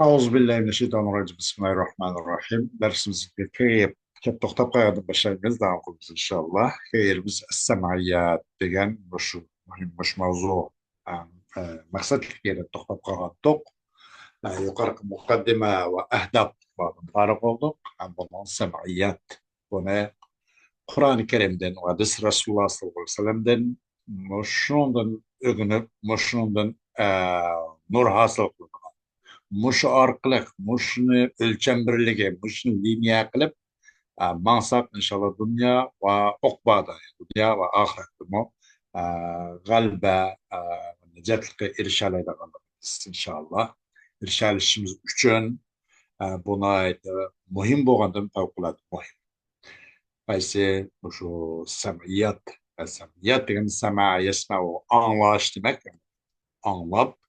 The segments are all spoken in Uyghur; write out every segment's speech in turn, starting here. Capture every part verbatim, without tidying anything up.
أعوذ بالله من الشيطان الرجيم. بسم الله الرحمن الرحيم. دەرسىمىزگە كىرىپ، توختاپ قالغاندىن باشلايمىز، داۋام قىلىمىز ئىنشاللا. خەيرىمىز ئەسسەمئىيات دېگەن مۇشۇ مۇھىم، مۇشۇ ماۋزۇ، ئە، ئە، مەقسەتلىك يەردە توختاپ قالغانتۇق. ئە، يۇقىرىقى مۇقەددىمە ۋە ئەھداپ باردىن پارىغ بولدۇق. ھەم بۇنىڭ سەمئىيات، بۇنى قۇرئان كەرىمدىن ۋە ھەدىس رەسۇلۇللا ساللاللاھۇ ئەلەيھى ۋەسەللەمدىن، مۇشۇنىڭدىن ئۆگىنىپ، مۇشۇنىڭدىن، ئە، نۇر ھاسىل قىلىدىغان، مۇشۇ ئارقىلىق، مۇشۇنى ئۆلچەم بىرلىكى، مۇشۇنى لىنىيە قىلىپ، ئە، ماڭساق، ئىنشاللا دۇنيا ۋە ئوقبادا، دۇنيا ۋە ئاخىرەتتىمۇ، ئە، غەلىبە، ئە، نىجاتلىققا ئېرىشەلەيدىغانلىقىمىز، ئىنشاللا. ئېرىشەلىشىمىز ئۈچۈن، ئە، بۇ ناھايىتى مۇھىم بولغاندىن پەۋقۇلئاددە مۇھىم. قايسى؟ مۇشۇ سەمئىيات. ئە، سەمئىيات دېگەن سەمە يەسمەئۇ، ئاڭلاش دېمەك. ئاڭلاپ،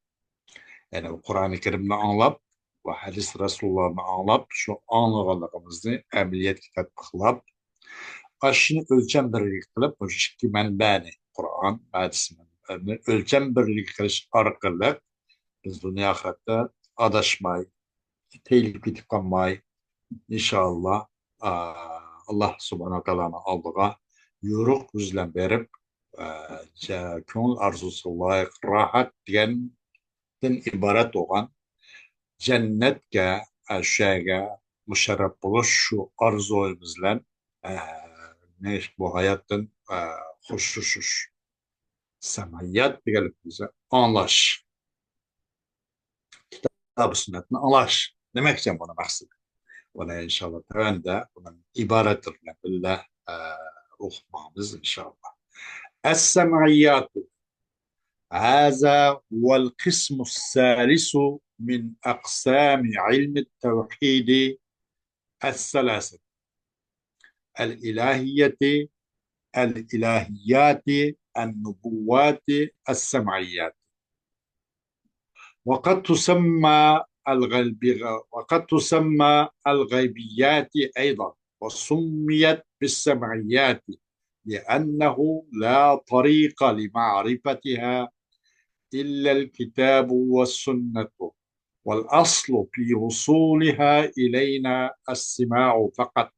يەنى قۇرئانى كەرىمنى ئاڭلاپ ۋە ھەدىس رەسۇلۇللانى ئاڭلاپ، شۇ ئاڭلىغانلىقىمىزنى ئەمەلىيەتكە تەتبىقلاپ، ئاشۇنى ئۆلچەم بىرلىكى قىلىپ، مۇشۇ ئىككى مەنبەنى، قۇرئان ۋە ھەدىسنى ئۆلچەم بىرلىكى قىلىش ئارقىلىق بىز دۇنيا ئاخىرەتتە ئاداشماي، تېيىلىپ كېتىپ قالماي، ئىنشاللا، ئا، ئاللا سۇبھانەھۇ ۋە تائالانىڭ ئالدىغا يورۇق يۈز بىلەن بېرىپ، ئا، جە-، كۆڭۈل ئارزۇسىغا لايىق راھەت دېگەندىن ئىبارەت بولغان جەننەتكە، ئا، شۇ يەرگە مۇشەررەپ بولۇش، شۇ ئارزۇيىمىز بىلەن، ئا، نېمە، بۇ ھاياتتىن، ئا، خوشلىشىش. سەمئىيات دېگەنلىك بولسا ئاڭلاش. كىتاب سۈننەتنى ئاڭلاش دېمەكچى بۇنىڭ مەقسىتى. بۇنى ئىنشاللا تۆۋەندە بۇنىڭ ئىبارەتلىرى بىلەن بىللە، ئە، ئوقۇپ ماڭىمىز ئىنشاللا. السمعيات. هذا هو القسم الثالث من أقسام علم التوحيد الثلاثة. الإلهية، الإلهيات، النبوات، السمعيات. وقد تسمى الغيب-، وقد تسمى الغيبيات أيضا، وسميت بالسمعيات، لأنه لا طريق لمعرفتها إلا الكتاب والسنة، والأصل في وصولها إلينا السماع فقط،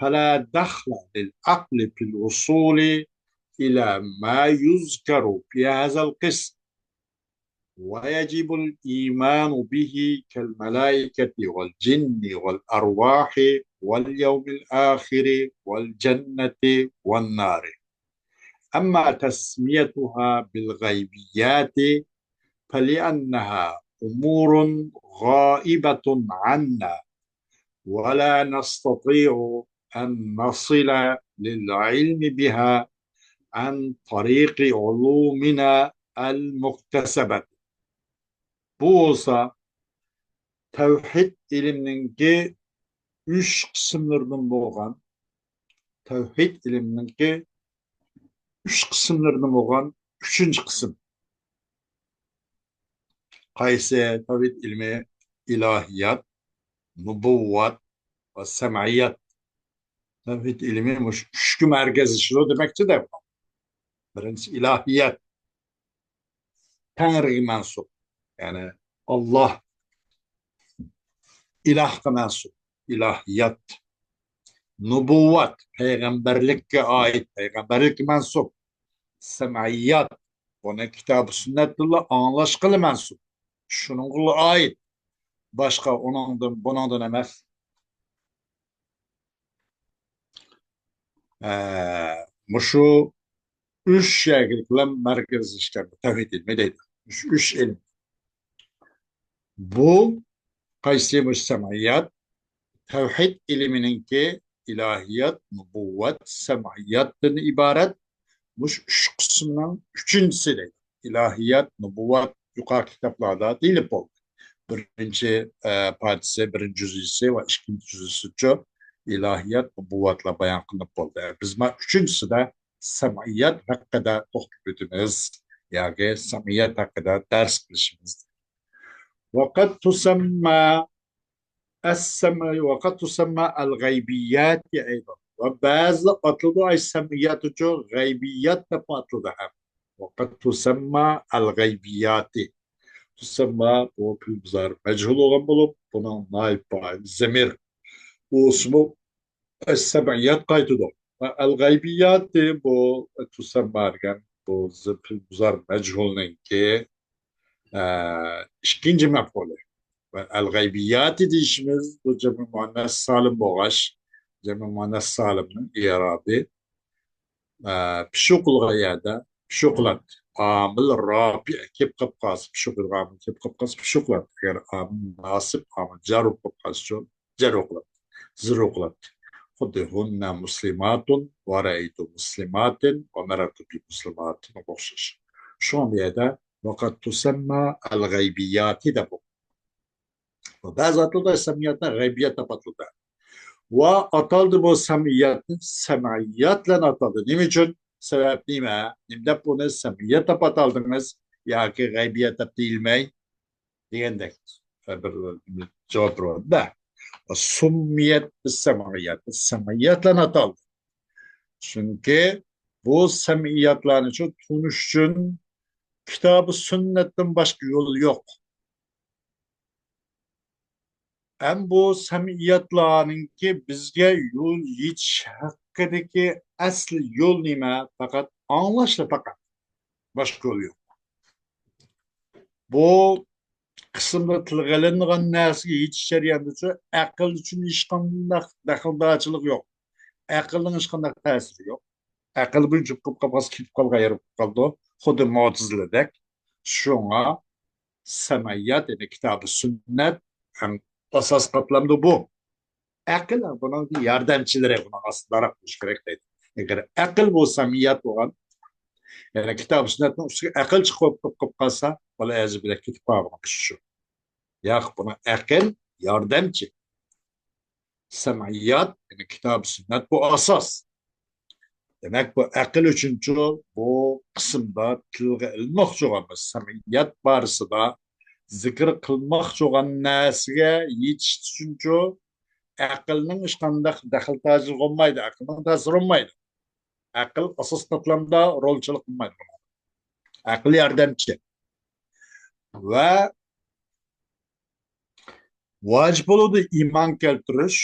فلا دخل للعقل في الوصول إلى ما يذكر في هذا القسم، ويجب الإيمان به كالملائكة والجن والأرواح واليوم الآخر والجنة والنار. أما تسميتها بالغيبيات فلأنها أمور غائبة عنا، ولا نستطيع أن نصل للعلم بها عن طريق علومنا المكتسبة. بۇ بولسا تەۋھىد ئىلمىنىڭكى ئۈچ قىسىملىرىدىن بولغان، تەۋھىد ئىلمىنىڭكى ئۈچ قىسىملىرىدىن بولغان ئۈچىنچى قىسىم. قايسى؟ تەۋھىد ئىلمى ئىلاھىيات، نۇبۇۋۋات ۋە سەمئىيات. تەۋھىد ئىلمى مۇشۇ ئۈچكە مەركەزلىشىدۇ دېمەكچىدە. بىرىنچىسى ئىلاھىيات، تەڭرىگە مەنسۇپ، يەنى ئاللا، ئىلاھقا مەنسۇپ، ئىلاھىيات. نۇبۇۋۋات، پەيغەمبەرلىككە ئائىت، پەيغەمبەرلىككە مەنسۇپ. سەمئىيات، بۇنى كىتاب سۈننەتتىنلا ئاڭلاشقىلا مەنسۇپ، شۇنىڭغىلا ئائىت، باشقا ئۇنىڭدىن، بۇنىڭدىن ئەمەس. ئە، مۇشۇ ئۈچ شەكىلدە مەركەزلەشكەن تەۋھىد ئىلمى دەيدۇ. ئۈچ، ئۈچ ئىلىم. بۇ قايسى؟ مۇشۇ سەمئىيات، تەۋھىد ئىلمىنىڭكى ئىلاھىيات، نۇبۇۋۋەت، سەمئىياتتىن ئىبارەت مۇشۇ ئۈچ قىسمىنىڭ ئۈچىنچىسى دەيدۇ. ئىلاھىيات، نۇبۇۋۋەت يۇقىرىقى كىتابلاردا دېيىلىپ بولدى. بىرىنچى، ئە، پارچىسى، بىرىنچى جۈزئىسى ۋە ئىككىنچى جۈزئىسىچۇ ئىلاھىيات، نۇبۇۋۋەتلەر بايان قىلىنىپ بولدى. بىز مانا ئۈچىنچىسىدە سەمئىيات ھەققىدە توختىلىپ ئۆتىمىز ياكى سەمئىيات ھەققىدە دەرس قىلىشىمىز. وقد تسمى السمع، وقد تسمى الغيبيات أيضا. ۋە بەزىدە ئاتىلىدۇ، ئاي سەمئىياتىچۇ غەيبىيات دەپ ئاتىلىدۇ ھەم. وقد تسمى الغيبيات. تسمى بۇ پىلبىزار مەجھۇل بولغان بولۇپ، بۇنىڭ نائىب پائىل زەمىر. ئۇسمۇ ئەس-سەمئىيات قايتىدۇ. ۋە ئەل-غەيبىياتى بۇ تسمى دېگەن بۇ پىلبىزار مەجھۇلنىڭكى، ئە، ئىككىنچى مەپئۇلى. ۋە ئەل-غەيبىياتى دېيىشىمىز بۇ جەمئى مۇئەننەس سالىم بولغاچ، جەمئى مۇئەننەس سالىمنىڭ ئىرابى، ئە، پىشۇ قىلغان يەردە پىشۇ قىلاتتى. ئامىل راپىئ كېلىپ قاپ قالسا، پىشۇ قىلغان ئامىل كېلىپ قاپ قالسا، پىشۇ قىلاتتى. ئەگەر ئامىل ناسىب، ئامىل جار بولۇپ قالسىچۇ، جار قىلاتتى، زىرۇ قىلاتتى. خۇددى ھۇننە مۇسلىماتۇن ۋە رەئەيتۇ مۇسلىماتىن ۋە مەرەرتۇ بى مۇسلىماتىن ئوخشاش. شۇڭا بۇ يەردە ۋەقەد تۇسەمما ئەل-غەيبىياتى دەپ ئوقۇلىدۇ. بەزى ئاتالغۇدا سەمئىياتنى غەيبىيات دەپ ئاتىلىدۇ. ۋە ئاتالدى بۇ سەمئىياتنى سەمئىيات بىلەن ئاتالدى. نېمە ئۈچۈن؟ سەۋەب نېمە؟ نېمە دەپ بۇنى سەمئىيات دەپ ئاتالدىڭىز ياكى غەيبىيات دەپ دېيىلمەي؟ دېگەندەك بىر جاۋاب بېرىۋاتىدۇ. سۇممىيەت سەمئىيات، سەمئىيات بىلەن ئاتالدى. چۈنكى بۇ سەمئىياتلارنى شۇ تونۇش ئۈچۈن كىتابى سۈننەتتىن باشقا يول يوق. ھەم بۇ سەمئىياتلارنىڭكى بىزگە يول يېتىش ھەققىدىكى ئەسلى يول نېمە؟ پەقەت ئاڭلاشلا پەقەت. باشقا يول يوق. بۇ قىسىمدا تىلغا ئېلىنغان نەرسىگە يېتىش جەريانىدىچۇ ئەقىل ئۈچۈن ھېچقانداق دەخلىدارچىلىق يوق. ئەقىلنىڭ ھېچقانداق تەسىرى يوق. ئەقىل بويىچە قىلىپ قالغان كېتىپ قالغان يەر بولۇپ قالىدۇ. خۇددى مۇئتەزىلىدەك. شۇڭا سەمئىيات، يەنى كىتابى سۈننەت ئەڭ ئاساس قاتلامدا بۇ. ئەقىل بۇنىڭ ياردەمچىلىرى، بۇنىڭ ئاستىدىراق بولۇشى كېرەك دەيدۇ. ئەگەر ئەقىل بۇ سەمئىيات بولغان، يەنى كىتاب سۈننەتنىڭ ئۈستىگە ئەقىل چىقىپ قالىپ قالسا، بالا ئەزى بىلەن كېتىپ قالغان ئىش شۇ. ياق، بۇنىڭ ئەقىل ياردەمچى. سەمئىيات، يەنى كىتاب سۈننەت بۇ ئاساس. دېمەك، بۇ ئەقىل ئۈچۈنچۇ بۇ قىسىمدا تىلغا ئېلىنماقچى بولغان بىر سەمئىيات بارىسىدا زىكىر قىلماقچى بولغان نەرسىگە يېتىش ئۈچۈنچۇ ئەقىلنىڭ ھېچقانداق دەخلى تاجىلىقى بولمايدۇ، ئەقىلنىڭ تەسىرى بولمايدۇ. ئەقىل ئاساس قاتلامدا رولچىلىق قىلمايدۇ. ئەقىل ياردەمچى. ۋە ۋاجىپ بولىدۇ ئىمان كەلتۈرۈش.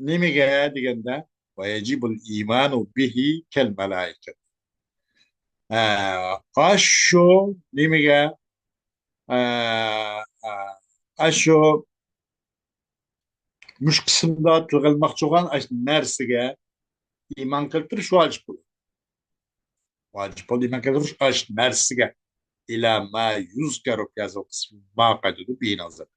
نېمىگە دېگەندە، ۋەيەجىبۇل ئىمانۇ بىھى كەل مەلائىكەت. ئاشۇ نېمىگە، ئاشۇ مۇشۇ قىسىمدا تىلغا ئېلىنماقچى بولغان ئاشۇ نەرسىگە ئىمان كەلتۈرۈش ۋاجىپ بولىدۇ. ۋاجىپ بولدى ئىمان كەلتۈرۈش ئاش نەرسىگە. ئىلە ما يۇزكەرۇ فى ھازىل قىسمى ما قايتىدۇ بىنازىر.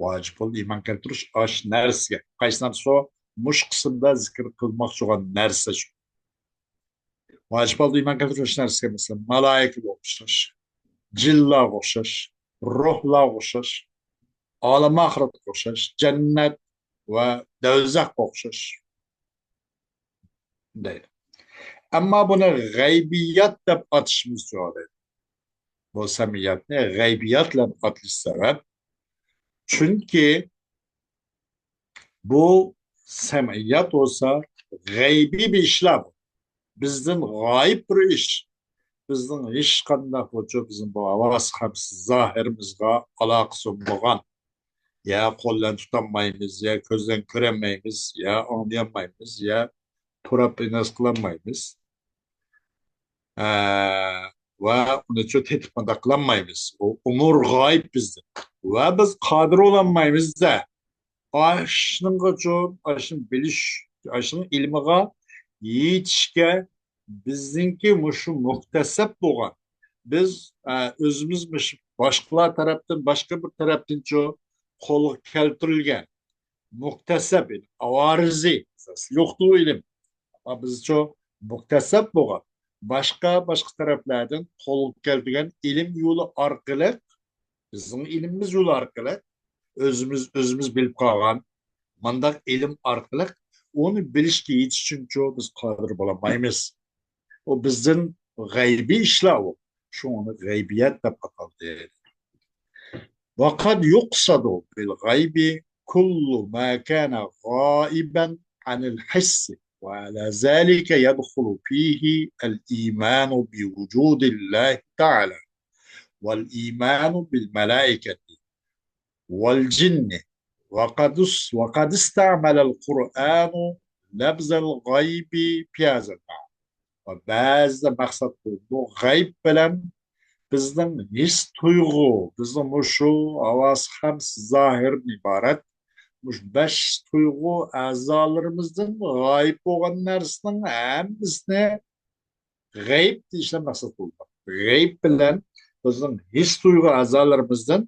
ۋاجىپ بولدى ئىمان كەلتۈرۈش ئاش نەرسىگە. قايسى نەرسە ئۇ؟ مۇشۇ قىسىمدا زىكىر قىلماقچى بولغان نەرسە شۇ. ۋاجىپ بولدى ئىمان كەلتۈرۈش ئاش نەرسىگە، مەسىلەن، مالايىكىگە ئوخشاش، جىنلارغا ئوخشاش، روھلارغا ئوخشاش، ئالەم ئاخىرەتكە ئوخشاش، جەننەت ۋە دەۋزەخكە ئوخشاش. دەيدۇ. ئەمما بۇنى غەيبىيات دەپ ئاتىشىمىز جورايدۇ. بۇ سەمئىياتنى غەيبىيات بىلەن ئاتىلىش سەۋەب. چۈنكى بۇ سەمئىيات بولسا غەيبىي بىر ئىشلار بۇ. بىزدىن غايىب بىر ئىش. بىزنىڭ ھېچقانداق بولچۇ بىزنىڭ بۇ ھاۋاسى خەمسە زاھىرىمىزغا ئالاقىسى بولمىغان. يا قول بىلەن تۇتالمايمىز، يا كۆز بىلەن كۆرەلمەيمىز، يا ئاڭلىيالمايمىز، يا پۇراپ ئىناس قىلالمايمىز. ئە، ۋە ئۇنىچۇ تېتىپ مۇنداق قىلالمايمىز. ئۇ ئۇمۇر غايىب بىزدىن. ۋە بىز قادىر بولالمايمىز-دە. ئاشۇنىڭغىچۇ، ئاشۇنى بىلىش، ئاشۇنىڭ ئىلمىغا يېتىشكە بىزنىڭكى مۇشۇ مۇكتەسەب بولغان. بىز، ئە، ئۆزىمىز مۇشۇ باشقىلار تەرەپتىن، باشقا بىر تەرەپتىنچۇ قولغا كەلتۈرۈلگەن. مۇكتەسەب ئىلىم، ئاۋارىزى، يوقتۇ ئىلىم. ئەمما بىزچۇ مۇكتەسەب بولغان، باشقا، باشقا تەرەپلەردىن قولغا كەلتۈرگەن ئىلىم يولى ئارقىلىق، بىزنىڭ ئىلمىمىز يولى ئارقىلىق، ئۆزىمىز، ئۆزىمىز بىلىپ قالغان مانداق ئىلىم ئارقىلىق ئۇنى بىلىشكە يېتىش ئۈچۈنچۇ بىز قادىر بولالمايمىز. ئۇ بىزدىن غەيبىي ئىشلار ئۇ. شۇڭا ئۇنى غەيبىيات دەپ ئاتالدى. وقد يقصد بالغيب كل ما كان غائبا عن الحس، وعلى ذلك يدخل فيه الإيمان بوجود الله تعالى، والإيمان بالملائكة والجن، وقد، وقد استعمل القرآن لفظ الغيب في هذا المعنى. ۋە بەزىدە مەقسەت بۇ، بۇ غەيب بىلەن بىزنىڭ ھېس تۇيغۇ، بىزنىڭ مۇشۇ ھاۋاسى خەمس زاھىردىن ئىبارەت، مۇشۇ بەش تۇيغۇ ئەزالىرىمىزدىن غايىب بولغان نەرسىنىڭ ھەممىسىنى غەيب دېيىشنى مەقسەت قىلىدۇ. غەيب بىلەن بىزنىڭ ھېس تۇيغۇ ئەزالىرىمىزدىن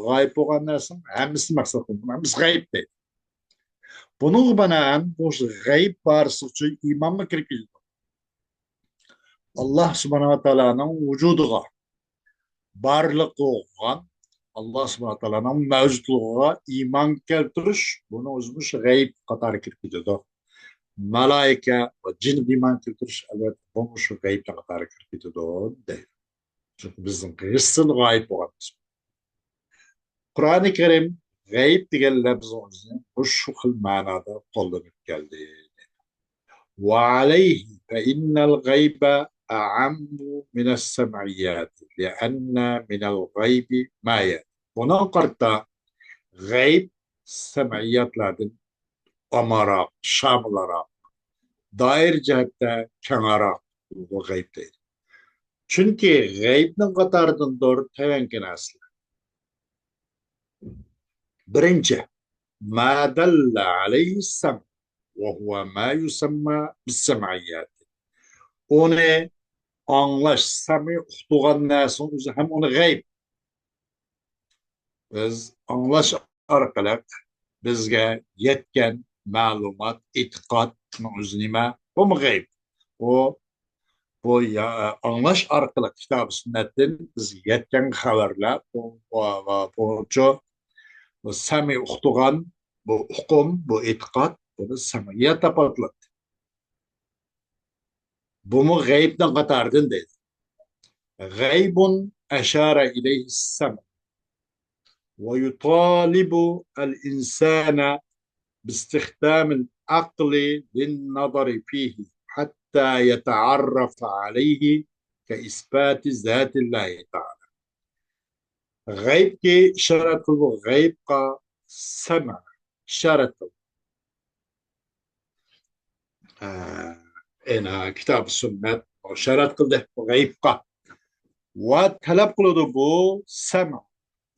غايىب بولغان نەرسىنىڭ ھەممىسىنى مەقسەت قىلىدۇ. ھەممىسى غەيب دەيدۇ. بۇنىڭغا بىنائەن مۇشۇ غەيب بارىسى ئۈچۈن ئىمانمۇ كىرىپ كېتىدۇ. ئاللا سۇبھانەھۇ ۋە تائالانىڭ ۋۇجۇدىغا، بارلىقىغا، ئاللا سۇبھانەھۇ ۋە تائالانىڭ مەۋجۇتلۇقىغا ئىمان كەلتۈرۈش، بۇنىڭ ئۆزى مۇشۇ غەيب قاتارىغا كىرىپ كېتىدۇ. مالايىكە ۋە جىنگە ئىمان كەلتۈرۈش، ئەلۋەتتە، بۇ مۇشۇ غەيبنىڭ قاتارىغا كىرىپ كېتىدۇ، دەيدۇ. چۈنكى بىزنىڭ ھېسسىدىن غايىب بولغان. قۇرئانى كەرىم غەيب دېگەن لەپزىنىڭ ئۆزىنى مۇشۇ خىل مەنادا قوللىنىپ كەلدى. وعليه فإن الغيب أعم من السمعيات لأن من الغيب ما يأتي. بۇنىڭغا قارىتا غەيب سەمئىياتلاردىن ئامراق، شامىلراق، دائىرە جەھەتتە كەڭرەك بۇ غەيب دەيدۇ. چۈنكى غەيبنىڭ قاتارىدىندۇر تەۋەڭكى نەرسىلەر. بىرىنچى، ما دل عليه السمع وهو ما يسمى بالسمعيات. ئۇنى ئاڭلاش، سەمئىي ئۇقتۇرغان نەرسىنىڭ ئۆزى ھەم ئۇنى غەيب. بىز ئاڭلاش ئارقىلىق بىزگە يەتكەن مەلۇمات، ئېتىقادنىڭ ئۆزى نېمە؟ بۇمۇ غەيب. بۇ، بۇ يا-، ئاڭلاش ئارقىلىق كىتاب سۈننەتتىن بىزگە يەتكەن خەۋەرلەر، بۇ، بۇ، بۇ، بۇ، بۇ سەمئىي ئۇقتۇرغان، بۇ ئۇقۇم، بۇ ئېتىقاد، بۇنى سەمئىيات دەپ ئاتىلىدۇ. بۇمۇ غەيبنىڭ قاتارىدىن دەيدۇ. غيب أشار إليه السمع ويطالب الإنسان باستخدام العقل للنظر فيه حتى يتعرف عليه كإثبات ذات الله تعالى. غەيبكە ئىشارەت قىلىدۇ، غەيبقا سەمە ئىشارەت قىلىدۇ. ئە، ئەنە كىتاب سۈننەت ئىشارەت قىلدى غەيبقا. ۋە تەلەپ قىلىدۇ بۇ سەمە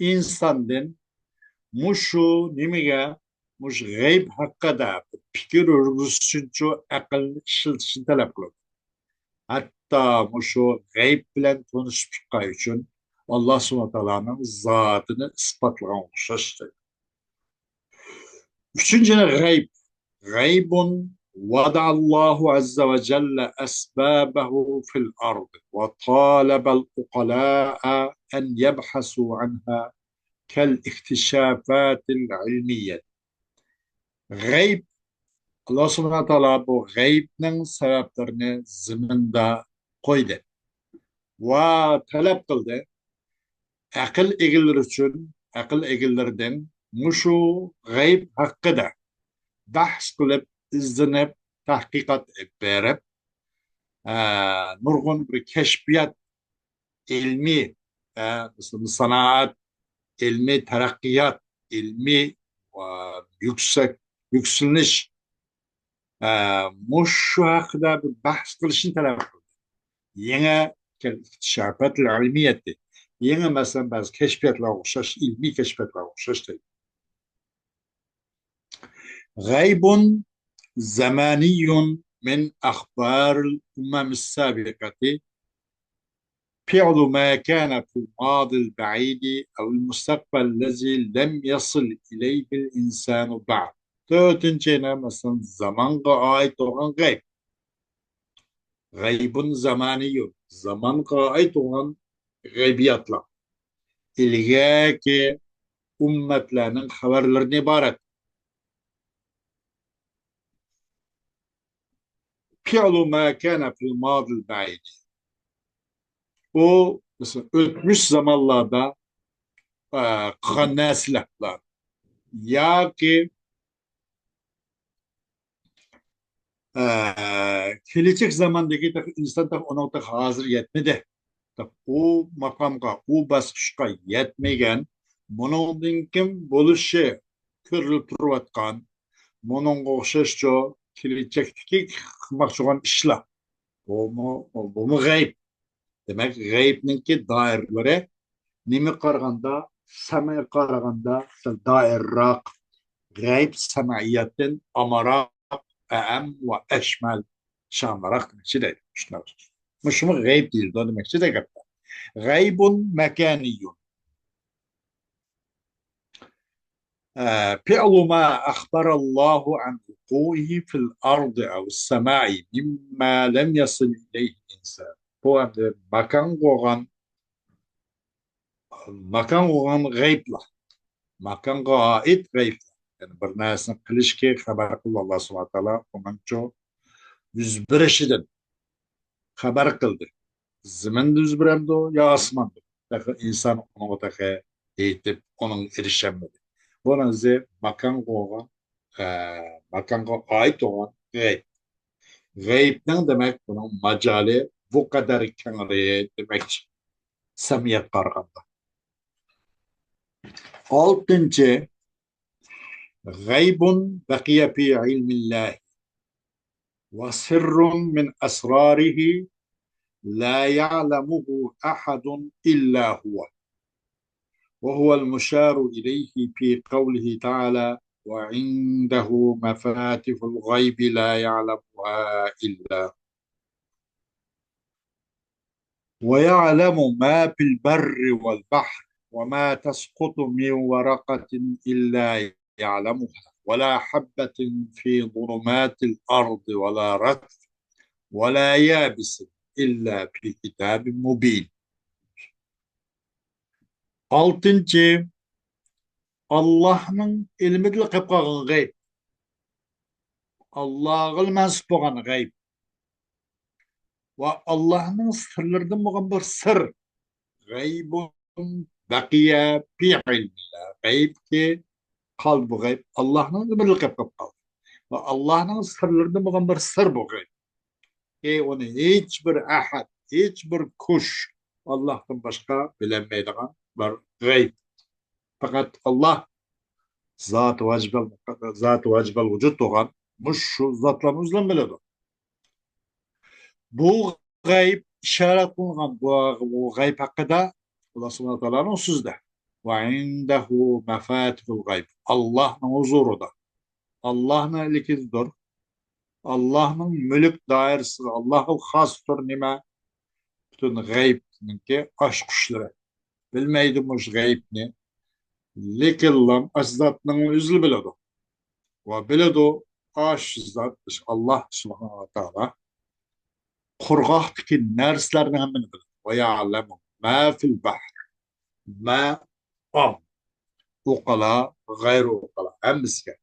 ئىنساندىن مۇشۇ نېمىگە، مۇشۇ غەيب ھەققىدە پىكىر يۈرگۈزۈش ئۈچۈنچۇ ئەقىلنى ئىشلىتىشنى تەلەپ قىلىدۇ. ھەتتا مۇشۇ غەيب بىلەن تونۇشۇپ چىققان ئۈچۈن ئاللا سۇبھانەھۇ ۋە تائالانىڭ زاتىنى ئىسپاتلىغان ئوخشاش. ئۈچىنچى غەيب. غيب وضع الله عز وجل أسبابه في الأرض وطالب العقلاء أن يبحثوا عنها كالاكتشافات العلمية. غەيب، ئاللا سۇبھانەھۇ ۋە تائالا بۇ غەيبنىڭ سەۋەبلىرىنى زېمىندا قويدى ۋە تەلەپ قىلدى. ئەقىل ئىگىلىرى ئۈچۈن، ئەقىل ئىگىلىرىدىن مۇشۇ غەيب ھەققىدە بەھس قىلىپ، ئىزدىنىپ، تەھقىقات ئېلىپ بېرىپ، ئە، نۇرغۇن بىر كەشپىيات، ئىلمىي، ئە، مەسىلەن، سانائەت، ئىلمىي تەرەققىيات، ئىلمىي، ئە، يۈكسەك، يۈكسىلىش، ئە، مۇشۇ ھەققىدە بىر بەھس قىلىشنى تەلەپ قىلدى. يېڭى ئىكتىشافات ئىلمىيەتى، يېڭى، مەسىلەن، بەزى كەشپىياتلارغا ئوخشاش، ئىلمىي كەشپىياتلارغا ئوخشاش دەيدۇ. غيب زماني من أخبار الأمم السابقة، فعل ما كان في الماضي البعيد أو المستقبل الذي لم يصل إليه الإنسان بعد. تۆتىنچى يەنە، مەسىلەن، زامانغا ئائىت بولغان غەيب. غيب زماني، زامانغا ئائىت بولغان غەيبىياتلار. ئىلگەركى ئۈممەتلەرنىڭ خەۋەرلىرىدىن ئىبارەت. فعل ما كان في الماضي البعيد. ئۇ، مەسىلەن، ئۆتمۈش زامانلاردا، ئە، قىلغان نەرسىلەر ياكى، ئە، كېلەچەك زاماندىكى تېخى ئىنسان تېخى ئۇنىڭغا تېخى ھازىر يەتمىدى. ئۇ ماقامغا، ئۇ باسقۇچقا يەتمىگەن، بۇنىڭدىن كېيىن بولۇشى كۆرۈلۈپ تۇرۇۋاتقان، بۇنىڭغا ئوخشاشچۇ كېلىچەكتىكى قىلماقچى بولغان ئىشلار. بۇمۇ، بۇمۇ غەيب. دېمەك، غەيبنىڭكى دائىرىلىرى نېمىگە قارىغاندا، سەمئىگە قارىغاندا سەل دائىرراق. غەيب سەمئىيەتتىن ئامراق، ئەئەم ۋە ئەشمەل، شامراق دېمەكچى دەيدۇ. شۇنداق. مۇشۇمۇ غەيب دېيىلىدۇ دېمەكچى دە گەپتە. غەيبۇن مەكانىيۇن. فعل ما أخبر الله عن وقوعه في الأرض أو السماء مما لم يصل إليه الإنسان. بۇ ئەمدى ماكانغا بولغان، ماكانغا بولغان غەيبلەر. ماكانغا ئائىت غەيبلەر. يەنى بىر نەرسىنى قىلىشكە خەۋەر قىلدى ئاللا سۇبھانەھۇ ۋە تائالا، ئۇنىڭچۇ يۈز بېرىشىدىن خەۋەر قىلدى. زېمىندا يۈز بېرەمدۇ يا ئاسماندا؟ تېخى ئىنسان ئۇنىڭغا تېخى يېتىپ، ئۇنىڭغا ئېرىشەلمىدى. بۇنىڭ ئۆزى ماكانغا بولغان، ئە، ماكانغا ئائىت بولغان غەيب. غەيبنىڭ، دېمەك، بۇنىڭ ماجالى بۇ قەدەر كەڭرى دېمەكچى. سەمئىيەتكە قارىغاندا. ئالتىنچى، غەيبۇن بەقىيە فى ئىلمىللاھى ۋە سىررۇن مىن ئەسرارىھى لا يەئلەمۇھۇ ئەھەدۇن ئىللا ھۇۋە. وهو المشار إليه في قوله تعالى: وعنده مفاتح الغيب لا يعلمها إلا هو ويعلم ما في البر والبحر وما تسقط من ورقة إلا يعلمها ولا حبة في ظلمات الأرض ولا رطب ولا يابس إلا في كتاب مبين. ئالتىنچى، ئاللاھنىڭ ئىلمىدىلا قېلىپ قالغان غەيب. ئاللاغىلا مەنسۇپ بولغان غەيب. ۋە ئاللاھنىڭ سىرلىرىدىن بولغان بىر سىر. غەيبۇن بەقىيە فى ئىلمىللا. غەيبكى قالدى بۇ غەيب. ئاللاھنىڭ ئىلمىدىلا قېلىپ قالدى. ۋە ئاللاھنىڭ سىرلىرىدىن بولغان بىر سىر بۇ غەيب. ئى، ئۇنى ھېچبىر ئەھەد، ھېچبىر كۈچ ئاللاھتىن باشقا بىلەلمەيدىغان بىر غەيب. پەقەت ئاللاھ زاتى ۋاجىبەل، زاتى ۋاجىبەل ۋۇجۇد بولغان مۇشۇ زاتلارنى ئۆزىلا بىلىدۇ. بۇ غەيب ئىشارە قىلىنغان بۇ، بۇ غەيب ھەققىدە ئاللاھ سۇبھانەھۇ ۋە تائالانىڭ سۆزىدە. ۋە ئىندەھۇ مەفاتىھۇل غەيب. ئاللاھنىڭ ھۇزۇرىدا. ئاللاھنىڭ ئىلكىدىدۇر. ئاللاھنىڭ مۈلۈك دائىرىسىدە، ئاللاھقا خاستۇر نېمە؟ پۈتۈن غەيبنىڭكى ئاچقۇچلىرى. بىلمەيدۇ مۇشۇ غەيبنى. لېكىنلا ئاشۇ زاتنىڭ ئۆزىلا بىلىدۇ. ۋە بىلىدۇ، ئاشۇ زات، ئاللاھ سۇبھانەھۇ ۋە تائالا قۇرغاقتىكى نەرسىلەرنى ھەممىنى بىلىدۇ. ۋە يەئلەمۇ ما فىل بەھر. ما ئام. ئۇقالا، غەيرىي ئۇقالا، ھەممىسىگە.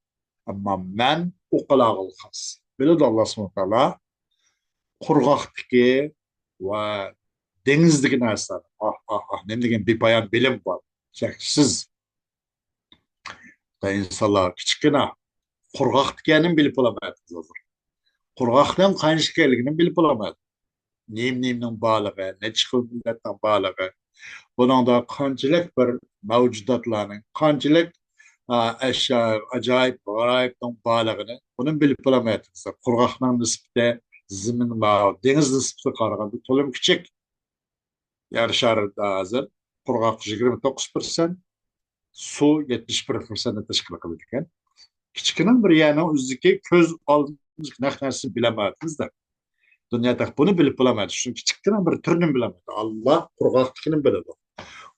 ئەمما مەن ئۇقالاغىلا خاس. بىلىدۇ ئاللاھ سۇبھانەھۇ ۋە تائالا قۇرغاقتىكى ۋە دېڭىزدىكى نەرسىلەرنى. ئاھ، ئاھ، ئاھ، نېمە دېگەن بىپايان بىلىم بار. چەكسىز. ۋە ئىنسانلار كىچىككىنە قۇرغاقتىكىنىمۇ بىلىپ بولالمايدۇ ھازىر. قۇرغاقنىڭ قانچە ئىكەنلىكىنىمۇ بىلىپ بولالمايدۇ. نېمە-نېمىنىڭ بارلىقى، نەچچە خىل مىللەتنىڭ بارلىقى، بۇنىڭدا قانچىلىك بىر مەۋجۇداتلارنىڭ، قانچىلىك، ئا، ئەشيا، ئاجايىپ، غارايىپنىڭ بارلىقىنى، بۇنى بىلىپ بولالمايۋاتىمىز. قۇرغاقنىڭ نىسبىتى زېمىن، ماۋۇ دېڭىز نىسبىتىگە قارىغاندا تولىمۇ كىچىك. يەر شارىدا ھازىر قۇرغاق يىگىرمە توققۇز پىرسەنت، سۇ يەتمىش بىر پىرسەنتنى تەشكىل قىلىدىكەن. كىچىككىنە بىر يەرنىڭ ئۆزىدىكى كۆز ئالدىمىزدىكى نەق نەرسىنى بىلەلمەيۋاتىمىز-دە. دۇنيادا بۇنى بىلىپ بولالمايدۇ. چۈنكى كىچىككىنە بىر تۈرنى بىلەلمەيدۇ. ئاللاھ قۇرغاقتىكىنى بىلىدۇ.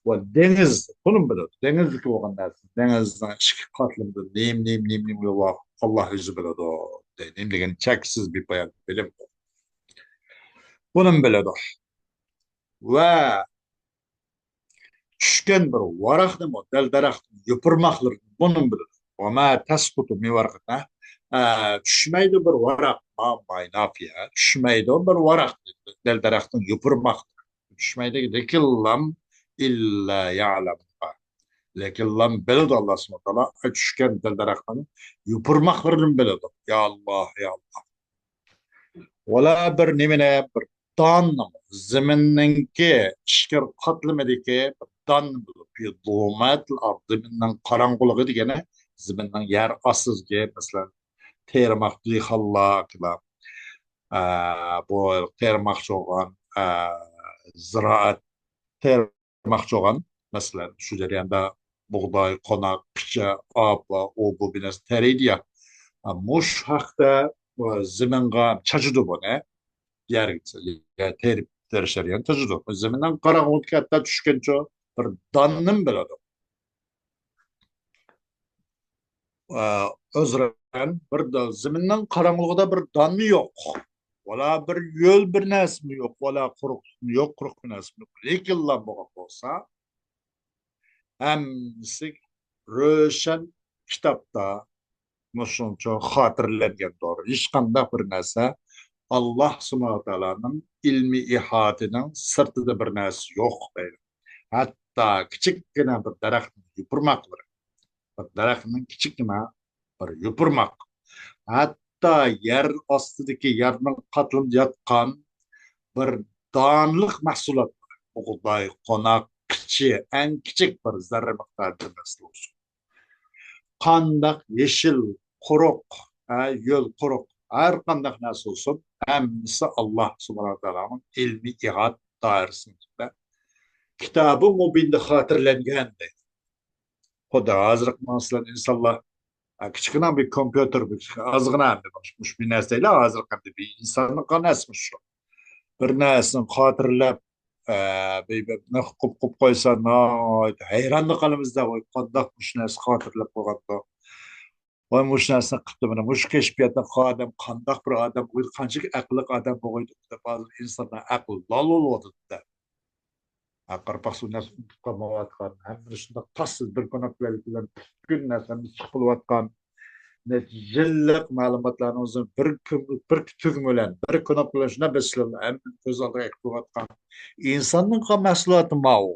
ۋە دېڭىز، بۇنىمۇ بىلىدۇ. دېڭىزدىكى بولغان نەرسە، دېڭىزنىڭ ئىچكى قاتلىمىدا نېمە، نېمە، نېمە، نېمە بار، ئاللاھ ئۆزى بىلىدۇ. نېمە دېگەن چەكسىز بىپايان بىلىم. بۇنىمۇ بىلىدۇ. ۋە چۈشكەن بىر ۋاراقنىمۇ، دەل دەرەختىن يوپۇرماقلىرىنى بۇنىمۇ بىلىدۇ. ۋە ما تەسقۇتۇ مىن ۋەرەقەتىن. ئە، چۈشمەيدۇ بىر ۋاراق، ما، ماي نافىيە. چۈشمەيدۇ بىر ۋاراق، دەل دەرەختىن يوپۇرماق. چۈشمەيدۇ، لېكىنلا ئىللا يەئلەمۇھا. لېكىنلا بىلىدۇ ئاللاھ سۇبھانەھۇ ۋە تائالا چۈشكەن دەل دەرەختىن يوپۇرماقلىرىنى بىلىدۇ. يا ئاللاھ، يا ئاللاھ. ۋەلا بىر نېمىنى، بىر دان، زېمىننىڭكى ئىچكىرى قاتلىمىدىكى بىر دان بولۇپ، ظلمات الأرض، زېمىننىڭ قاراڭغۇلۇقى دېگىنى زېمىننىڭ يەر ئاستىدىكى، مەسىلەن، تېرىماق دېھقانلار، ئە، بۇ تېرىماقچى بولغان، ئە، زىرائەت تېرىماقچى بولغان، مەسىلەن، شۇ جەرياندا بۇغداي، قوناق، پىچە، ئاپا، ئۇ بۇ بىر نەرسە تېرىيدۇ يا. ئە، مۇشۇ ھەقتە، ئە، زېمىنغا چاچىدۇ بۇنى. يەرگە يە تېرىپ، تېرىش جەريانى چاچىدۇ. زېمىننىڭ قاراڭغۇلۇقىغا ھەتتا چۈشكەنچە بىر داننىمۇ بىلىدۇ. ئە، ئۆزرەن بىر دا-، زېمىننىڭ قاراڭغۇلۇقىدا بىر دانمۇ يوق. ۋالا بىر يۆل بىر نەرسىمۇ يوق. ۋالا قۇرۇق يوق، قۇرۇق بىر نەرسىمۇ يوق. لېكىنلا بولغان بولسا، ھەممىسى روشەن كىتابتا مۇشۇنچە خاتىرىلەنگەندۇر. ھېچقانداق بىر نەرسە ئاللاھ سۇبھانەھۇ ۋە تائالانىڭ ئىلمىي ئىھاتىنىڭ سىرتىدا بىر نەرسە يوق دەيدۇ. ھەتتا كىچىككىنە بىر دەرەخنىڭ يوپۇرماقلىرى، بىر دەرەخنىڭ كىچىككىنە بىر يوپۇرماق، ھەتتا يەر ئاستىدىكى، يەرنىڭ قاتلىمىدا ياتقان بىر دانلىق مەھسۇلات، بۇغداي، قوناق، پىچە، ئەڭ كىچىك بىر زەررە مىقدارىدا نەرسە بولسۇن. قانداق يېشىل، قۇرۇق، ھە، ھۆل، قۇرۇق، ھەر قانداق نەرسە بولسۇن، ھەممىسى ئاللاھ سۇبھانەھۇ ۋە تائالانىڭ ئىلمىي ئىھات دائىرىسىنىڭ ئىچىدە، كىتابى مۇبىندا خاتىرىلەنگەن دەيدۇ. خۇددى ھازىرقى مەسىلەن ئىنسانلار، ھە، كىچىككىنە بىر كومپيۇتېر، بىر ئازغىنا، مۇشۇ، مۇشۇ بىر نەرسە دەيلى، ھازىرقى بىر ئىنساننىڭ قان ئەسمىشۇ. بىر نەرسىنى خاتىرىلەپ، ئە، بىر، بىر نېمە قىلىپ قويسا، ناھايىتى ھەيرانلا قالىمىز-دە، ۋاي، قانداق مۇشۇ نەرسە خاتىرىلەپ قويغاندۇ؟ ۋاي، مۇشۇ نەرسىنى قىپتۇ، مانا مۇشۇ كەشپىياتنى قىلغان ئادەم قانداق بىر ئادەم بولغىيدۇ، قانچىلىك ئەقىللىق ئادەم بولغىيدۇ دەپ، ھازىر ئىنساننىڭ ئەقلى لال بولۇۋاتىدۇ-دە. ھە، قاراپاقسىز نەرسە ئۇنتۇپ قالمايۋاتقان، ھەممىنى شۇنداق تاسسىز بىر كۇنۇپكىلار بىلەن پۈتكۈل نەرسىمىز چىقىپ بولۇۋاتقان، نەچچە يىللىق مەلۇماتلارنىڭ ئۆزىنى بىر كۈن، بىر تۈگمە بىلەن، بىر كۇنۇپكا بىلەن شۇنداق بېسىلىپ، ھەممە كۆز ئالدىغا ئېقىپ تۇرۇۋاتقان ئىنساننىڭ قان مەھسۇلاتى ماۋۇ.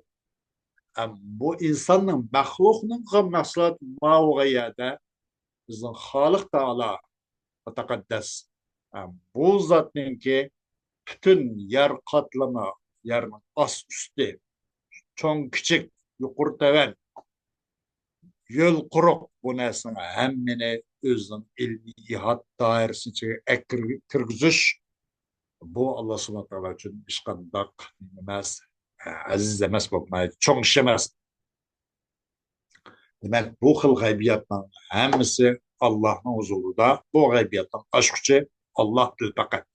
ھەم بۇ ئىنساننىڭ، مەخلۇقنىڭ قان مەھسۇلاتى ماۋۇ يەردە بىزنىڭ خالىق تائالا، تەقەددەس، ھەم بۇ زاتنىڭكى پۈتۈن يەر قاتلىمى، يەرنىڭ ئاست ئۈستى، چوڭ كىچىك، يۇقىرى تۆۋەن، ھۆل قۇرۇق، بۇ نەرسىنىڭ ھەممىنى ئۆزىنىڭ ئىلمىي ئىھات دائىرىسى ئىچىگە ئەكىر-، كىرگۈزۈش، بۇ ئاللا سۇبھانەھۇ ۋە تائالا ئۈچۈن ھېچقانداق نېمە ئەمەس، ئەزىز ئەمەس، بولمايدۇ، چوڭ ئىش ئەمەس. دېمەك، بۇ خىل غەيبىياتنىڭ ھەممىسى ئاللاھنىڭ ھۇزۇرىدا، بۇ غەيبىياتنىڭ ئاچقۇچى ئاللاھتىر پەقەت.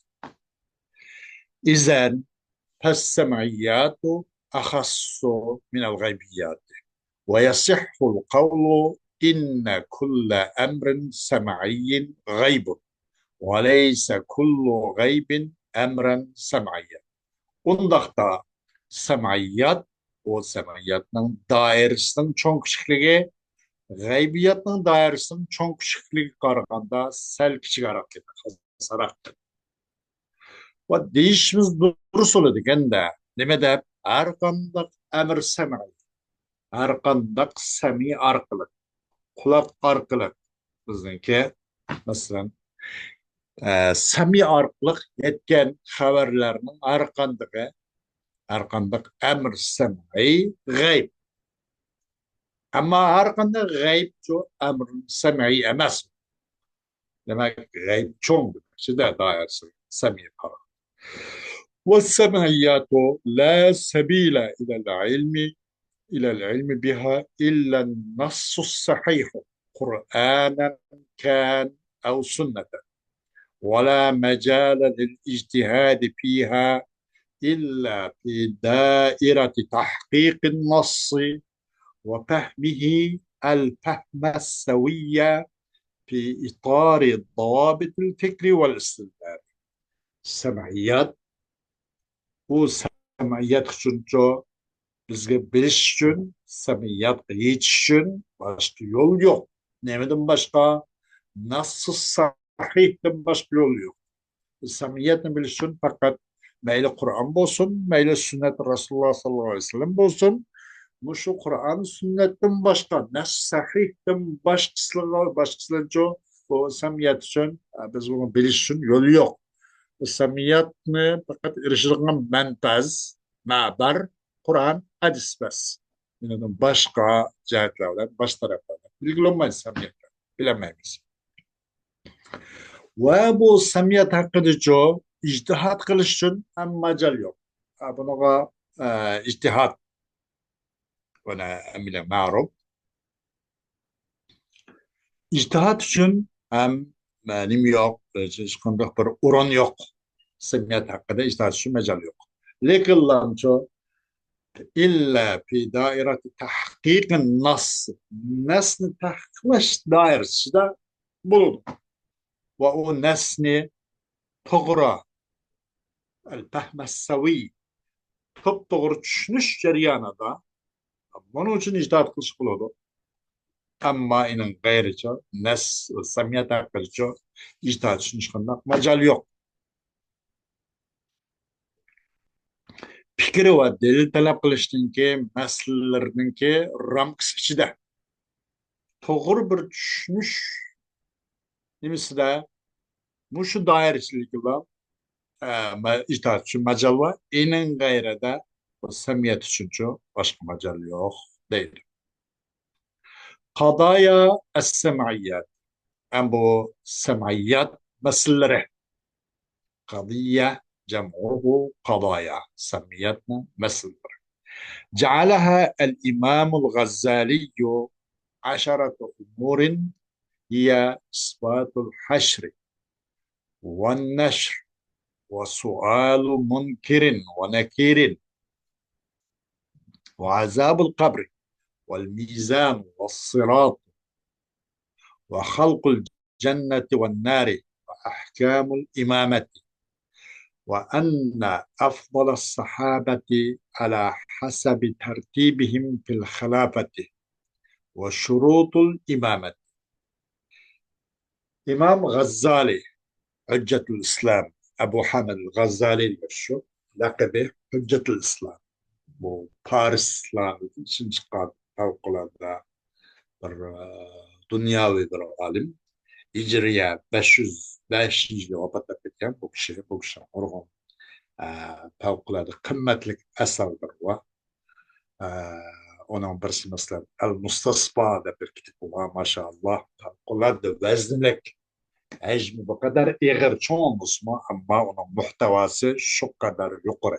إذن فالسمعيات أخص من الغيبيات، ويصح القول إن كل أمر سمعي غيب، وليس كل غيب أمرا سمعيا. ئۇنداقتا سەمئىيات، ئۇ سەمئىياتنىڭ دائىرىسىنىڭ چوڭ كىچىكلىكى غەيبىياتنىڭ دائىرىسىنىڭ چوڭ كىچىكلىكىگە قارىغاندا سەل كىچىكرەك، قىسقىراق. ۋە دېيىشىمىز دۇرۇس بولىدىكەن-دە، نېمە دەپ، ھەر قانداق ئەمر سەمئىي، ھەر قانداق سەمئىي ئارقىلىق، قۇلاق ئارقىلىق، بىزنىڭكى، مەسىلەن، ئە، سەمئىي ئارقىلىق يەتكەن خەۋەرلەرنىڭ ھەر قاندىقى، ھەر قانداق ئەمر سەمئىي غەيب. ئەمما ھەر قانداق غەيب شۇ ئەمر سەمئىي ئەمەس. دېمەك، غەيب چوڭ، دېمەكچىدە، دائىرىسى سەمئىي قارا. والسمعيات لا سبيل إلى العلم، إلى العلم بها إلا النص الصحيح، قرآنا كان أو سنة، ولا مجال للاجتهاد فيها إلا في دائرة تحقيق النص وفهمه الفهم السوي في إطار ضوابط الفكر والاستدلال. سەمئىيات، بۇ سەمئىيات ئۈچۈنچۇ، بىزگە بىلىش ئۈچۈن، سەمئىياتقا يېتىش ئۈچۈن باشقا يول يوق. نېمىدىن باشقا؟ نەسسۇ سەھىھتىن باشقا يول يوق. بىز سەمئىياتنى بىلىش ئۈچۈن پەقەت مەيلى قۇرئان بولسۇن، مەيلى سۈننەت رەسۇلۇللا ساللاللاھۇ ئەلەيھى ۋەسەللەم بولسۇن، مۇشۇ قۇرئان سۈننەتتىن باشقا، نەسسۇ سەھىھتىن باشقىسىغا، باشقىسىنىڭچۇ، بۇ سەمئىيات ئۈچۈن، بىز بۇنى بىلىش ئۈچۈن يول يوق. سەمىياتنى پەقەت ئېرىشىدىغان مەنپەز، مەبەر، قۇرئان، ھەدىس بەس. يەنى باشقا جەھەتلەر بىلەن، باشقا تەرەپلەر بىلەن بىلگىلى بولمايدۇ سەمىيەتنى. بىلەلمەيمىز. ۋە بۇ سەمىيەت ھەققىدىچۇ ئىجتىھات قىلىش ئۈچۈن ھەم ماجال يوق. ھە، بۇنىڭغا، ئە، ئىجتىھات، بۇنى ھەممىلەر مەرۇپ. ئىجتىھات ئۈچۈن ھەم، ئە، نېمە يوق، ھېچقانداق بىر ئورۇن يوق. سەمىيەت ھەققىدە ئىجتىھات ئۈچۈن ماجال يوق. لېكىنلامچۇ، إلا في دائرة تحقيق النص، نەسنى تەھقىقلەش دائىرىسىدە بولىدۇ. ۋە ئۇ نەسنى توغرا، الفهم السوي، توپتوغرا چۈشىنىش جەريانىدا بۇنىڭ ئۈچۈن ئىجتىھات قىلىش بولىدۇ. ئەمما ئىنىڭ غەيرىچە، نەس، سەمىيەت ھەققىدىچە ئىجتىھات ئۈچۈن ھېچقانداق ماجال يوق. پىكرى ۋە دەلىل تەلەپ قىلىشنىڭكى مەسىلىلىرىنىڭكى رامكىسى ئىچىدە توغرا بىر چۈشىنىش نېمىسىدە، مۇشۇ دائىرە ئىچىدىكىلا، ئە، مە-، ئىجتىھات ئۈچۈن ماجال بار. ئىنىڭ غەيرىدە بۇ سەمىيەت ئۈچۈنچۇ باشقا ماجال يوق دەيدۇ. قضايا السمعيات. ئەم بۇ سەمئىيات مەسىلىلىرى. قضية جمعه قضايا. سەمئىياتنىڭ مەسىلىلىرى. جعلها الإمام الغزالي عشرة أمور هي إثبات الحشر والنشر وسؤال منكر ونكير وعذاب القبر والميزان والصراط وخلق الجنة والنار وأحكام الإمامة وأن أفضل الصحابة على حسب ترتيبهم في الخلافة وشروط الإمامة. ئىمام غەززالى، ھۆججەتۇل ئىسلام، ئەبۇ ھامىد غەززالى دېگەن شۇ، لەقىبى ھۆججەتۇل ئىسلام. بۇ پارس ئىسلامىدىن چىققان پەۋقۇلئاددە بىر، ئە، دۇنياۋى بىر ئالىم. ھىجرىيە بەش يۈز بەشىنچى يىلى ۋاپات تاپقان بۇ كىشى. بۇ كىشىنىڭ نۇرغۇن، ئە، پەۋقۇلئاددە قىممەتلىك ئەسەرلىرى بار. ئە، ئۇنىڭ بىرسى، مەسىلەن، ئەل مۇستەسپا دەپ بىر كىتابى بار، ماشائاللا، پەۋقۇلئاددە ۋەزنلىك. ھەجمى بۇ قەدەر ئېغىر، چوڭ بولسىمۇ، ئەمما ئۇنىڭ مۇھتەۋاسى شۇ قەدەر يۇقىرى.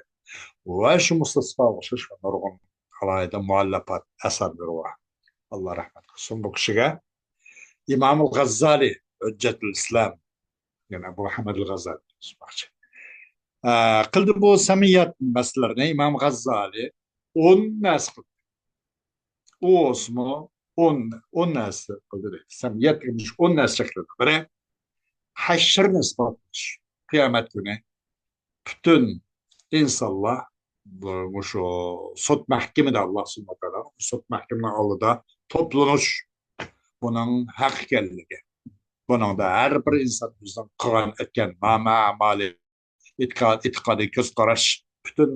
ۋە شۇ مۇستەسپاغا ئوخشاش نۇرغۇن ئالاھىدە مۇئەللەپات، ئەسەرلىرى بار. ئاللا رەھمەت قىلسۇن بۇ كىشىگە. ئىمامۇل غەززالى، ھۆججەتۇل ئىسلام، يەنى ئەبۇ ھامىدۇل غەززالى دېمەكچى. ئە، قىلدى بۇ سەمئىيات مەسىلىلىرىنى ئىمام غەززالى ئون نەرسە قىلدى. ئۇ بولسىمۇ ئون، ئون نەرسە قىلدى دەيدۇ. سەمئىيات دېگەن ئون نەرسە چەكلىدى. بىرى، ھەشرنى ئىسپاتلاش. قىيامەت كۈنى پۈتۈن ئىنسانلار بۇ، مۇشۇ سوت مەھكىمىدە، ئاللا سۇبھانەھۇ ۋە تائالا سوت مەھكىمىنىڭ ئالدىدا توپلىنىش، بۇنىڭ ھەق ئىكەنلىكى. بۇنىڭدا ھەر بىر ئىنسان ئۆزىنىڭ قىلغان، ئەتكەن نامە ئەمالى، ئېتىقا-، ئېتىقادىي كۆز قاراش، پۈتۈن،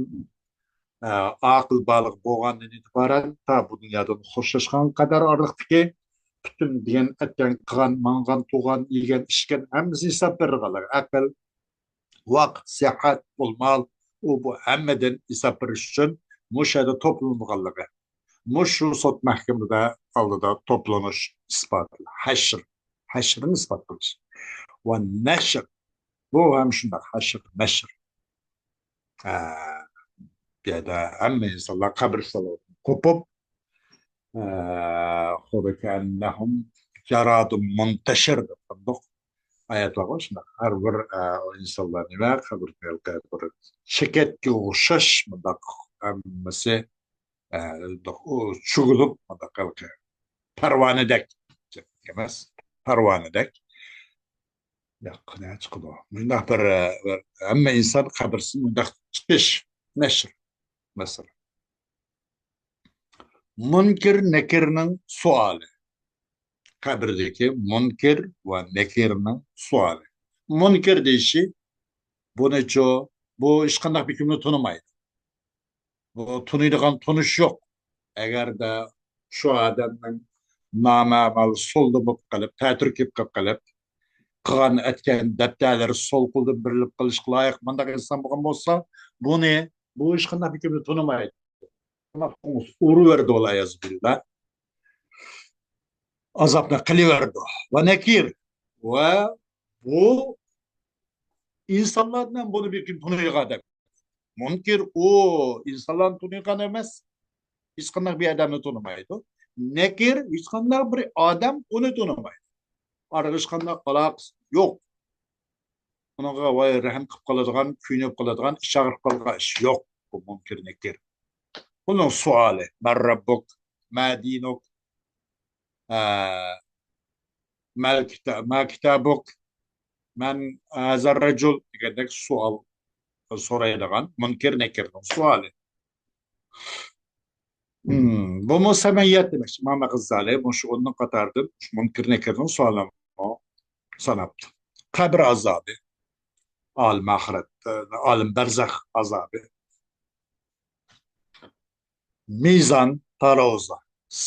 ئە، ئاقىل بالىغ بولغاندىن ئېتىبارەن تا بۇ دۇنيادىن خوشلاشقان قەدەر ئارىلىقتىكى پۈتۈن دېگەن، ئەتكەن، قىلغان، ماڭغان، تۇغان، يېگەن، ئىچكەن ھەممىسى ھېساب بېرىلغانلىقى، ئەقىل، ۋاقىت، سىھھەت، بولمال، ئۇ بۇ ھەممىدىن ھېساب بېرىش ئۈچۈن مۇشۇ يەردە توپلىنىدىغانلىقى، مۇشۇ سوت مەھكىمىدە ئالدىدا توپلىنىش ئىسپاتى، ھەشر، ھەشرنى ئىسپات قىلىش. ۋە نەشر، بۇ ھەم شۇنداق، ھەشر، نەشر. ئە، بۇ يەردە ھەممە ئىنسانلار قەبرىستانلاردىن قوپۇپ، ئە، خۇددى كەئەننەھۇم جارادۇن مۇنتەشىر دەپ قالدۇق. ئايەتلەر بار شۇنداق. ھەر بىر، ئە، ئىنسانلار نېمە، قەبرىدىن بىر چېكەتكە ئوخشاش مۇنداق ھەممىسى، ئە، ئۇ چۆگۈلۈپ مۇنداق ھېلىقى پەرۋانىدەك ئەمەس، پەرۋانىدەك. ياق، نە چىقىدۇ؟ مۇنداق بىر، ئە، بىر ھەممە ئىنسان قەبرىسىدىن مۇنداق چىقىش، نەشر، مەسىلەن. مۇنكىر نەكىرنىڭ سوئالى. قەبرىدىكى مۇنكىر ۋە نەكىرنىڭ سوئالى. مۇنكىر دېيىشى، بۇنىچۇ، بۇ ھېچقانداق بىر كىمنى تونۇمايدۇ. بۇ تونۇيدىغان تونۇش يوق. ئەگەردە شۇ ئادەمنىڭ نامەمەل سولدا بولۇپ قېلىپ، تەتۈركۈپ قېلىپ قېلىپ، قىلغان ئەتكەن دەپتەرلىرى سول قولدىن بېرىلىپ قېلىشقا لايىق مۇنداق ئىنسان بولغان بولسا، بۇنى، بۇ ھېچقانداق ھۆكۈمنى تونۇمايدۇ. ئۇرۇۋېرىدۇ، ۋەلئىيازۇبىللا. ئازابنى قىلىۋېرىدۇ. ۋە نەكىر. ۋە بۇ ئىنسانلاردىن بۇنى بىر كۈن تونۇيدىغان ئادەم. مۇنكىر ئۇ ئىنسانلارنى تونۇيدىغان ئەمەس. ھېچقانداق بىر ئادەمنى تونۇمايدۇ. نەكىر ھېچقانداق بىر ئادەم ئۇنى تونۇمايدۇ. ئارىغا ھېچقانداق ئالاقىسى يوق. ئۇنىڭغا ۋاي رەھىم قىلىپ قالىدىغان، كۆيۈنۈپ قالىدىغان، ئىچ ئاغرىپ قالىدىغان ئىش يوق. بۇ مۇنكىر نەكىر. ئۇنىڭ سوئالى، مەن رەببۇك، مە دىنۇك، ئە، مەل كىتا-، مە كىتابۇك، مەن ھازا رەجۇل دېگەندەك سوئال سورايدىغان مۇنكىر نەكىرنىڭ سوئالى. مم، بۇمۇ سەمئىيەت دېمەكچى. ئىمام غەززالى مۇشۇ ئوننىڭ قاتارىدىن مۇنكىر نەكىرنىڭ سوئالىنى ساناپتۇ. قەبرە ئازابى، ئالىم ئاخىرەت، ئالىم بەرزەخ ئازابى. مىزان، تارازا،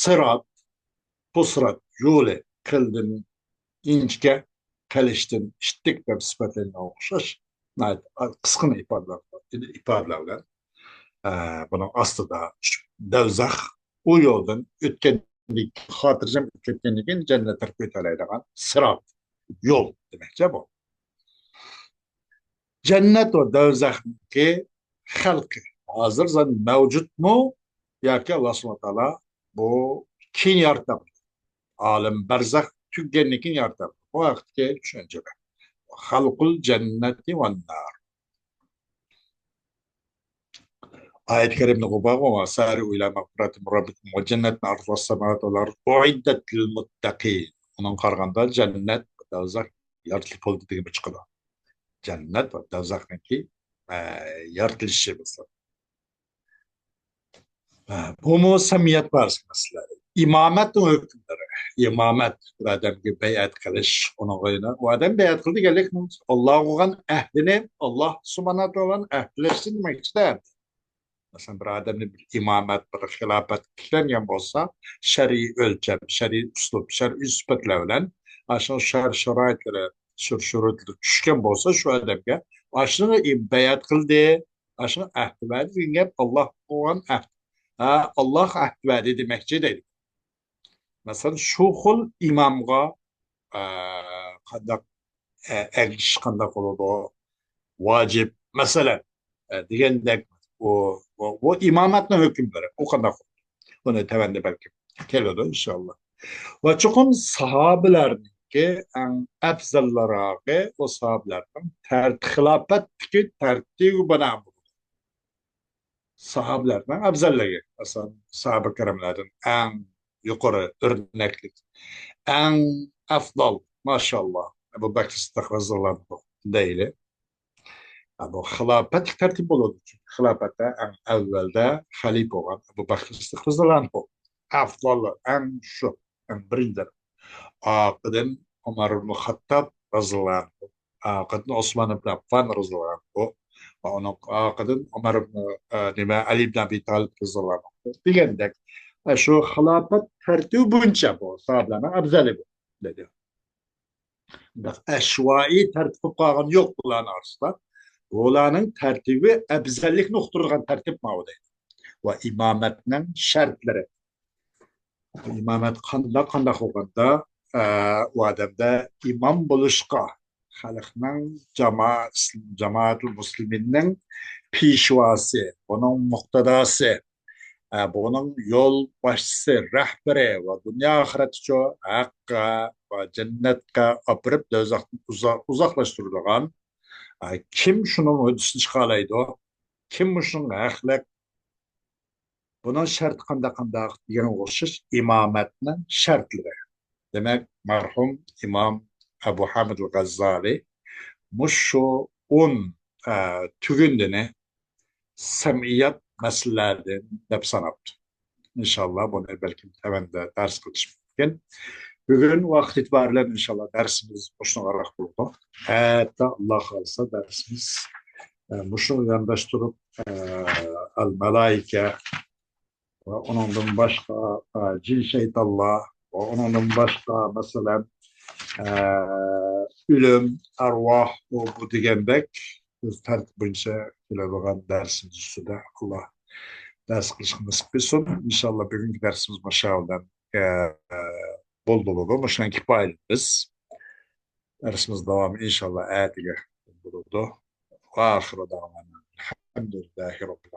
سىرات، پۇسرات يولى قىلدىن ئىنچىكە، قىلىچتىن ئىتتىك دەپ سۈپەتلەنگەن ئوخشاش ناھايىتى قىسقىنا ئىپادىلەر، ئىپادىلەر بىلەن، ئە، بۇنىڭ ئاستىدا شۇ دەۋزەخ، ئۇ يولدىن ئۆتكەندىن، خاتىرجەم ئۆتۈپ كەتكەندىن كېيىن جەننەت تەرەپكە ئۆتەلەيدىغان سىرات يول دېمەكچى بۇ. جەننەت ۋە دەۋزەخنىڭكى خەلقى ھازىر زادى مەۋجۇتمۇ ياكى ئاللا سۇبھانەھۇ ۋە تائالا بۇ كېيىن يارىتامدۇ؟ ئالەم بەرزەخ تۈگىگەندىن كېيىن يارىتامدۇ؟ بۇ ھەقتىكى چۈشەنچىلەر. خەلقۇل جەننەتى ۋەن نار. ئايەت كەرىمىدە بارغۇ، سارىئۇ ئىلە مەغفىرەتىن مىن رەببىكۇم ۋە جەننەتىن ئەرزۇھەس سەماۋاتۇ ۋەل ئارض ئۇئىددەت لىل مۇتتەقىن. ئۇنىڭغا قارىغاندا جەننەت، دەۋزەخ يارىتىلىپ بولدى دېگەن بىر چىقىدۇ. جەننەت ۋە دەۋزەخنىڭكى، ئە، يارىتىلىشى بولسا. ئە، بۇمۇ سەمئىيەت بارىسى مەسىلە. ئىمامەتنىڭ ھۆكۈملىرى. ئىمامەت، بىر ئادەمگە بەيئەت قىلىش، ئۇنىڭغا يەنە، ئۇ ئادەم بەيئەت قىلدى دېگەنلىك، ئاللاغا قىلغان ئەھدىنى، ئاللا سۇبھانەھۇ ۋە تائالانىڭ ئەھدىلەشتى دېمەكچىدە. مەسىلەن، بىر ئادەمنى بىر ئىمامەت، بىر خىلاپەت تىكلەنگەن بولسا، شەرئىي ئۆلچەم، شەرئىي ئۇسلۇب، شەرئىي سۈپەتلەر بىلەن، ئاشۇ شەرت شارائىتلىرى، شۇ شۇرۇتلىرى چۈشكەن بولسا، شۇ ئادەمگە ئاشۇنى بەيئەت قىلدى، ئاشۇنى ئەھد بەردى دېگەن گەپ، ئاللا قىلغان ئەھد. ھە، ئاللا ئەھد بەردى دېمەكچى دەيدۇ. مەسىلەن، شۇ خىل ئىمامغا، ئە، قانداق، ئە، ئەگىشىش قانداق بولىدۇ؟ ۋاجىپ، مەسىلەن، ئە، دېگەندەك، ئۇ، ئۇ، ئۇ ئىمامەتنىڭ ھۆكۈملىرى، ئۇ قانداق بولىدۇ؟ بۇنى تۆۋەندە بەلكىم كېلىدۇ، ئىنشاللا. ۋە چوقۇم ساھابىلەرنىڭكى ئەڭ ئەپزەللىرىگە، ئۇ ساھابىلەرنىڭ تەرت-، خىلاپەتتىكى تەرتىبى بىنائەن بولىدۇ. ساھابىلەرنىڭ ئەپزەللىكى، مەسىلەن، ساھابە كىراملاردىن ئەڭ يۇقىرى ئۆرنەكلىك، ئەڭ ئەفزال، ماشائاللا، ئەبۇ بەكرى سىددىق رەزىياللاھۇ ئەنھۇ دەيلى. بۇ خىلاپەتلىك تەرتىپ بولىدۇ. چۈنكى خىلاپەتتە ئەڭ ئەۋۋەلدە خەلىپە بولغان ئەبۇ بەكرى سىددىق رەزىياللاھۇ ئەنھۇ. ئەفزال، ئەڭ شۇ، ئەڭ بىرىنچى. ئارقىدىن ئۆمەر ئىبنى خەتتاب رەزىياللاھۇ ئەنھۇ. ئارقىدىن ئوسمان ئىبنى ئەففان رەزىياللاھۇ ئەنھۇ. ۋە ئۇنىڭ ئارقىدىن ئۆمەر ئىبنى، ئە، نېمە، ئەلى ئىبنى ئەبى تالىپ رەزىياللاھۇ ئەنھۇ دېگەندەك، ئە، شۇ خىلاپەت تەرتىپى بويىچە بۇ ساھابىلەرنىڭ ئەپزەلى بۇ، دېدى. بىراق ئەشۋائىي تەرتىپ بولۇپ قالغان يوق بۇلارنىڭ ئارىسىدا. بۇلارنىڭ تەرتىپى ئەپزەللىكنى ئۇقتۇرىدىغان تەرتىپ ماۋۇ دەيدۇ. ۋە ئىمامەتنىڭ شەرتلىرى. ئىمامەت قانداق، قانداق بولغاندا، ئە، ئۇ ئادەمدە ئىمام بولۇشقا، خەلقنىڭ جاما-، جامائەتۇل مۇسلىمىننىڭ پېشۋاسى، بۇنىڭ مۇقتەداسى، ئە، بۇنىڭ يول باشچىسى، رەھبىرى ۋە دۇنيا ئاخىرەتتىچۇ ھەققە ۋە جەننەتكە ئاپىرىپ، دوزاختىن ئۇزا-، ئۇزاقلاشتۇرىدىغان، ئە، كىم شۇنىڭ ھۆددىسىنى چىقالايدۇ؟ كىم مۇشۇنىڭغا ھەقلىق؟ بۇنىڭ شەرتى قانداق، قانداق دېگەنگە ئوخشاش ئىمامەتنىڭ شەرتلىرى. دېمەك، مەرھۇم ئىمام ئەبۇ ھامىد غەززالى مۇشۇ ئون، ئە، تۈگۈندىنى سەمئىيەت مەسىلىلەردىن دەپ ساناپتۇ. ئىنشاللا بۇنى بەلكىم تۆۋەندە دەرس قىلىش مۇمكىن. بۈگۈن ۋاقىت ئېتىبارى بىلەن ئىنشاللا دەرسىمىز مۇشۇنىڭغا ئارىلىق بولىدۇ. ئەتە ئاللا خالىسا دەرسىمىز، ئە، مۇشۇنى يانداشتۇرۇپ، ئە، ئەل مەلائىكە ۋە ئۇنىڭدىن باشقا، ئە، جىن شەيتانلار ۋە ئۇنىڭدىن باشقا، مەسىلەن، ئە، ئۆلۈم، ئەرۋاھ، ئۇ بۇ دېگەندەك بىز تەرتىپ بويىچە كېلىدىغان دەرسىمىز ئۈستىدە ئاللا دەرس قىلىشقا نېسىپ قىلسۇن. ئىنشاللا بۈگۈنكى دەرسىمىز مۇشۇ بىلەن، ئە، بولدى بولىدۇ. مۇشۇنىڭ كىپايىلىك بىز. دەرسىمىز داۋامى ئىنشاللا ئەتىگە بولىدۇ. وآخر دعوانا الحمد لله رب